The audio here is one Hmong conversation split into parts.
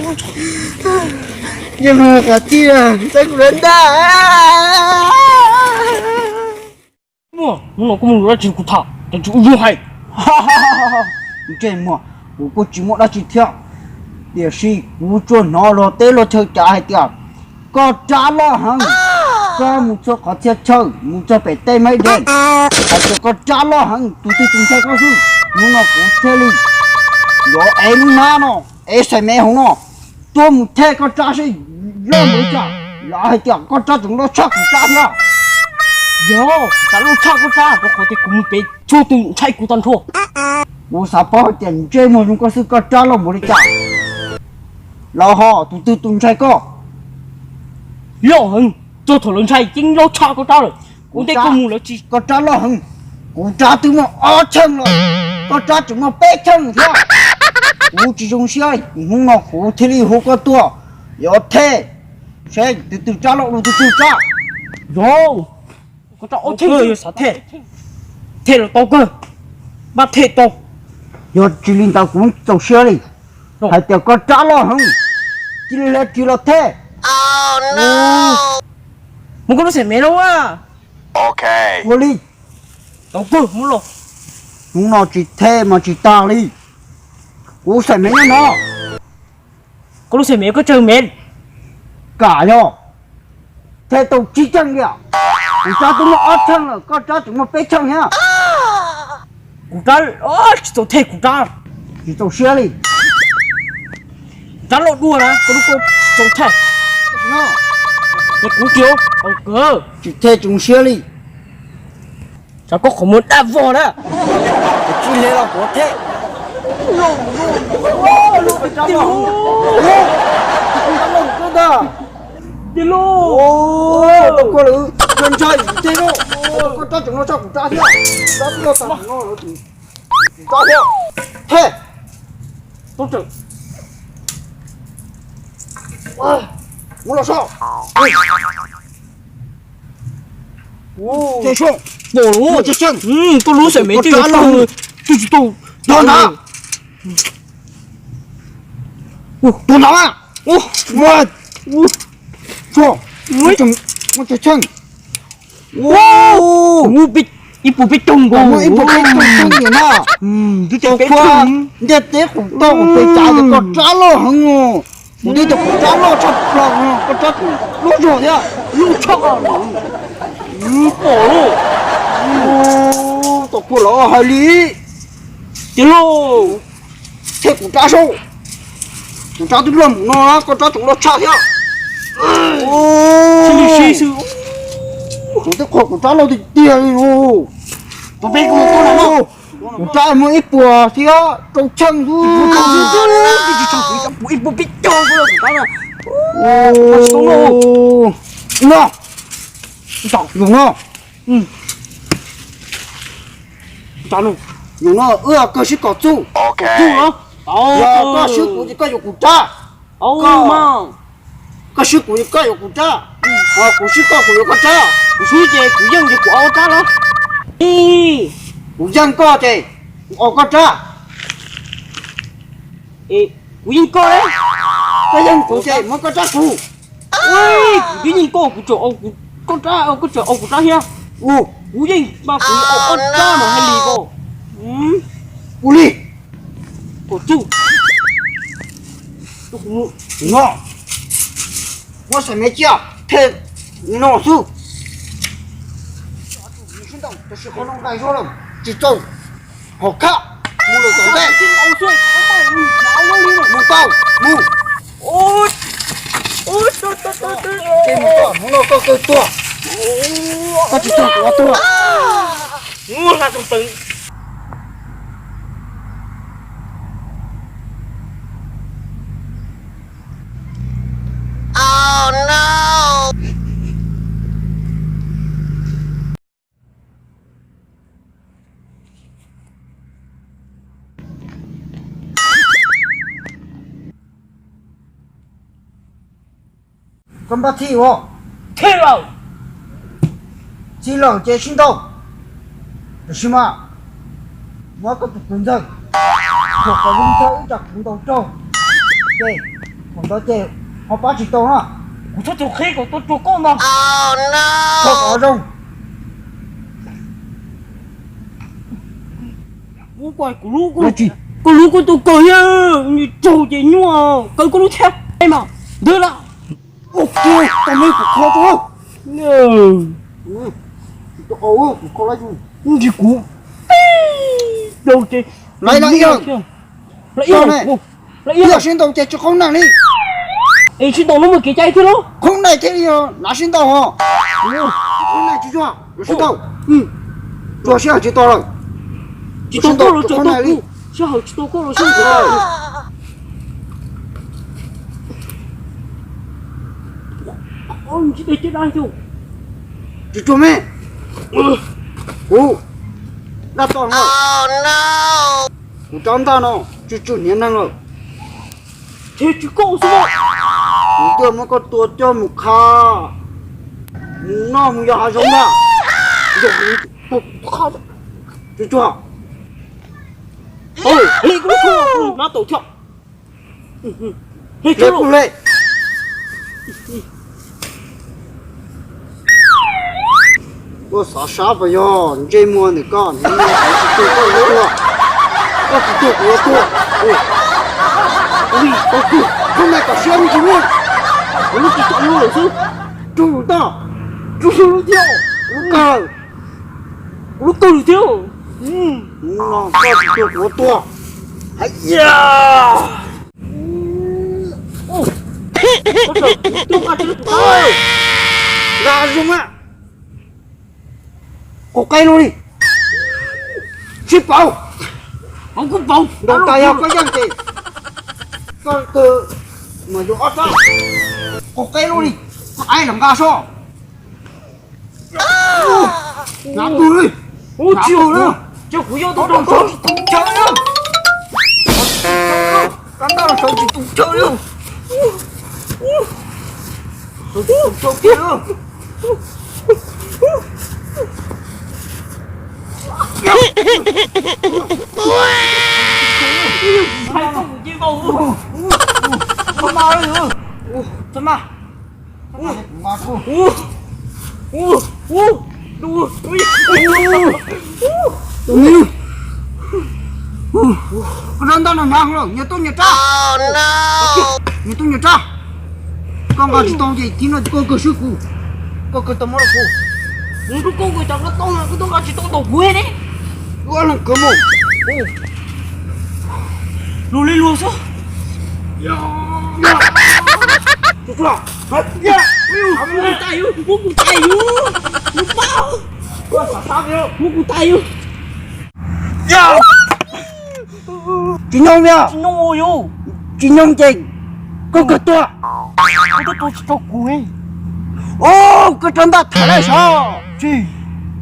Ntsej muag qhov tij, txeeb kuv lawv ntag. Muaj, hnub no koj muaj lus dab tsi kuv tham, ces tsis ua zoo hais. Ntsej muag, kuv kuj tsis muaj dab tsi thiab, tiam sis kuv tsuas hnov luag teb luag chaw cav hais tias koj rab loj heev, koj mus txog qhov txhia chaw, mus txog pem tej maib dees, hais tias koj rab loj heev, tus twg tus ntshai koj xwb. Hnub no kuv thiaj li yuav ev lub hnab no, ev xaim mev hauv no, tuaj mus thej koj rab seb loj npaum li cas, los hais tias koj rab tseem loj tshaj kuv rab thiab. Yog, kuv rab loj tshaj koj rab, rau qhov tias kuv mus pem txhua tus ntshai kuv tag nrho. Kuv xav paub hais tias ntsej muag zoo koj xwb koj rab loj npaum li cas, los ho tus twg tus ntshai koj. Loj heev, txog thaum lawv ntshai yeej loj tshaj koj rab lawm. Ua ntej koj mus lawv tsis. Koj rab loj heev, kuv rab twb muaj ob cheej lawm, koj rab tseem muaj peb cheej thiab. Kuv tsis zoo siab, hnub no kuv thiaj li hu koj tuaj, yuav thej seb tus twg rab loj dua tus twg rab. Yog, koj rab ob cheej xwb xav thej, thej los tau kawg, npaj thej tau. Yog tsis li ntawd kuv txaus siab li, hais tias koj rab loj heev, cia li hle ris los thej. Muab koj lub xaim mev los. Ua li, tau kawg muab los. Hnub no tsis thej mas tsis tag li, kuv xaim mev nyob no. Koj lub xaim mev koj tsawg mev? Kam yog thej tau tsib cheej li, kuv rab twb muaj ob cheej lawm, koj rab tseem muaj peb cheej thiab. Kuv rab tsis txaus thej kuv rab. Tsis txaus siab li. Rab loj dua na koj lub koj tsis txaus thej. Es kuv tsis, tsis thej tsis zoo siab li. Tsam koj qhov muag daj vog na. Tsis le los kuv thej. Ntag. Koj ntshai kuv thej no, koj rab tseem no tshaj kuv rab thiab. Rab twb loj tag no lawm. Kuv rab thiab. Thej. Tub tseem. Muab los so. Ces so. Pom lawm. Koj lub xaim mev twb tsis tau. Tus ntawd. Tus ntawd. Muaj, muaj cov cheej. Ib puas peb caug nkaus. Muaj ib puas peb caug nkaus na. Twb tau kua ntiaj teb qus toj qus pes cas ces koj rab loj heev os. Kuv twb tias kuv rab loj tshaj plaws no, koj rab lub zog thiab lub tshaj. Pom lauj. Tau kua los hais li. Ces lauj, thej kuv rab saib, kuv rab twb loj mus no, koj rab tseem loj tshaj thiab. Kuv twb qhuas kuv rab loj tiag tiag li lauj. Tus peb kuv mus tuaj no, kuv rab muaj ib puas thiab rau cheej xwb. Ib puas peb caug xwb kuv rab na. No, yus no, yus no wb kawg sib kom txuj. Yog koj swb kuv ces koj yuav kuv rab. Koj swb kuv ces koj yuav kuv rab, ho kuv swb koj kuv yuav koj rab. Kuv swb ces kuv yeej ces kuv ob rab los. Kuv yeej koj ces kuv ob koj rab. Kuv yeej koj, koj yeej kuv ces muab koj rab kuv. Kuv twb yeej koj kuv tseem, koj rab koj tseem ob kuv rab thiab. Kuv yeej mas kuv ob rab mas hais li ko. Ua li, kom txuj. No, muab xaim mev cia, thej no xwb. Tab sis qhov no nqaij zog lawm tsis txaus, hom khab mus lawm tom ntej. Mus tau, mus. Ces mus txog hnub no koj kawg tuag, koj tsis txog kuv tuag. Koj npaj txhij os. Thij lawm. Txhij lawm ces sib ntaus. Tab sis mas muab koj tus kwv ntxawg, thaum koj mus nrog ib co kwv ntaus raug, ces Ntawd ces ho pab tsis tau na. Kuv txhob tus qhib kom tuaj rau koj ntag. Koj qhov zoo. Kuv lub kuj tus kawg thiab, nws raug ces nyuaj, kaw koj lub thiab mas ntawd lawm. Ua kiag tau me kuv kho rau. Tsis tau kuv kho lawm, ntsis kuv. Lawv ib yam, lawv ib yam sib ntaus ces tsis qoob neeg li. Es sib ntaus no muaj kev cai thiab los? Qoob neeg thiaj li yog nav sib ntaus hos. Qoob neeg tsis tsuag, sib ntaus. Tsuag sib hawm tsis tau lawm. Tsis tau koj los tsuag qoob neeg li. Sib hawm tsis tau koj los sib hawm. Tsis tsuag me. Kuv dab toj no, kuv rab ntaj no tsis tsum hniav neeg lawm. Thiab tsis koj xwb. Kuv tuaj muab koj tua coj mus qha, mus noj mus yos hav zoov ntag. Tsis tsuag. Hle kuv lub khuj, mab tau thiab. Hle kuv hle. Koj xav sab puas yog? Ntsej muag ntawm koj, koj tsis tuag kuv yuav tuag. Koj tsis tuag kuv yuav tuag. Ua li, koj kug, koj me kom siab me tsis muaj. Kuv lub tsis tau lub lawm xwb. Rug lus toj, rug lub thiab, kuv lub kawg, kuv lub kawg lawm thiab. No koj tsis tuag kuv yuav tuag. Hais ya. Nqa zoo a. Qaug qaib luaj li. Sib pauv. Ntaus tas yog koj yeej ces koj kawg mas yuav ob sab. Qaug qaib luaj li. Koj qaib los nqa sob. Nqa kawg li. Nqa kawg li. Ces kuv yuav tau rau sawv tsis tus chaw li. Rab ntaj los sawv tsis tus chaw li. Sawv tsis tus chaw li. Tus me, koj rab ntaj no hnyav lawm, nyias tuaj nyias rab. Nyias tuaj nyias rab. Koj nqa tsis tau ces tib no koj kawg swb kuv, koj kawg tau muab rau kuv. Nws rau koj kawg cas koj tau, koj tuaj nqa tsis tau ntaus kuv ne. Ua leej kawg mus. Luag li luag xwb. Muab kuv tais yus, muab kuv tais yus, muab kuv tais yus. Tsis nyoog li. Tsis nyoog ces koj kawg tuag. Koj tuag tsis tau kuv. Ub, koj rab ntaj tham lawm sov.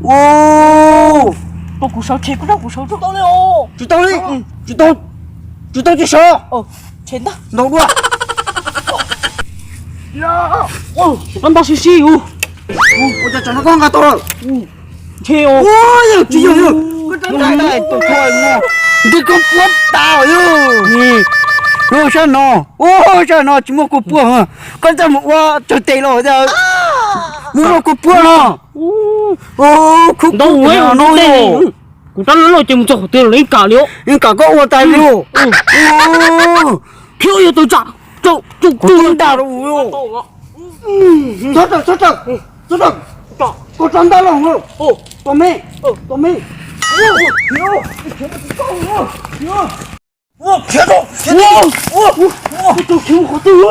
Ub, tau kuv sawv tseg, koj rau kuv sawv tsis tau li. Tsis tau li, tsis tau, tsis tau ces sawv. Ntaus dua. Rab ntaj sib sib yus. Ua cas tsam no koj nqa tau lawm? Ntshe os. Tsis yog, yog koj rab ntaj. Nti koj puab tas yog. Sab no, sab no tsis muaj kua puab, koj txawj mus ua tsawg tes los, mus ua kua puab no. Khub ntau no. Kuv rab loj loj ces mus txog qhov twg los yeej kam li os. Yeej kam koj ua tas li os. Khiav yog tau tsam, tau tau tau ntaj los. Txhob raws, txhob raws, txhob raws. Koj rab ntaj los, tos me, tos me. Khiav rau, khiav rau, khiav qhov twg.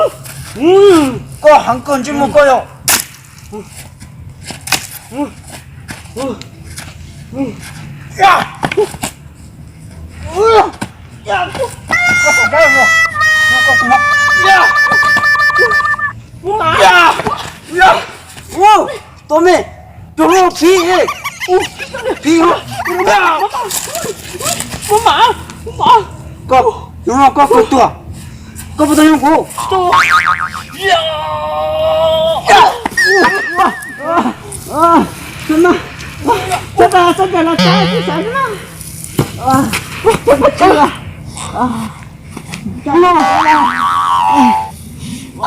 Koj heev kawg ntsej muag koj yog. Tos me, tus hlub phiv, phiv. Koj, hnub no koj kawg tuag, koj puas tau yog kuv?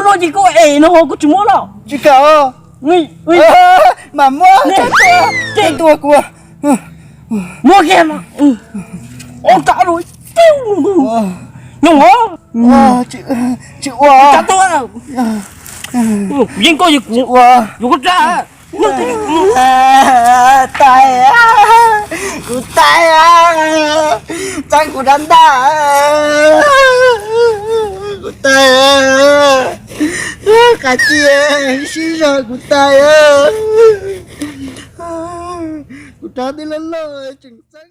Koj luaj ces koj ev no ho, koj tsis muab los. Tsis kam. Mas muab, tua kuv. Muab kiag mas. Ua rab lus, nyob, tsis ua. Kuv yeej koj, yog kuv, yog koj rab. Tais, kuv tais, txeeb kuv rab ntaj, kuv tais, qas cia sib zog kuv tais, kuv rab tij loj loj tseem txeeb.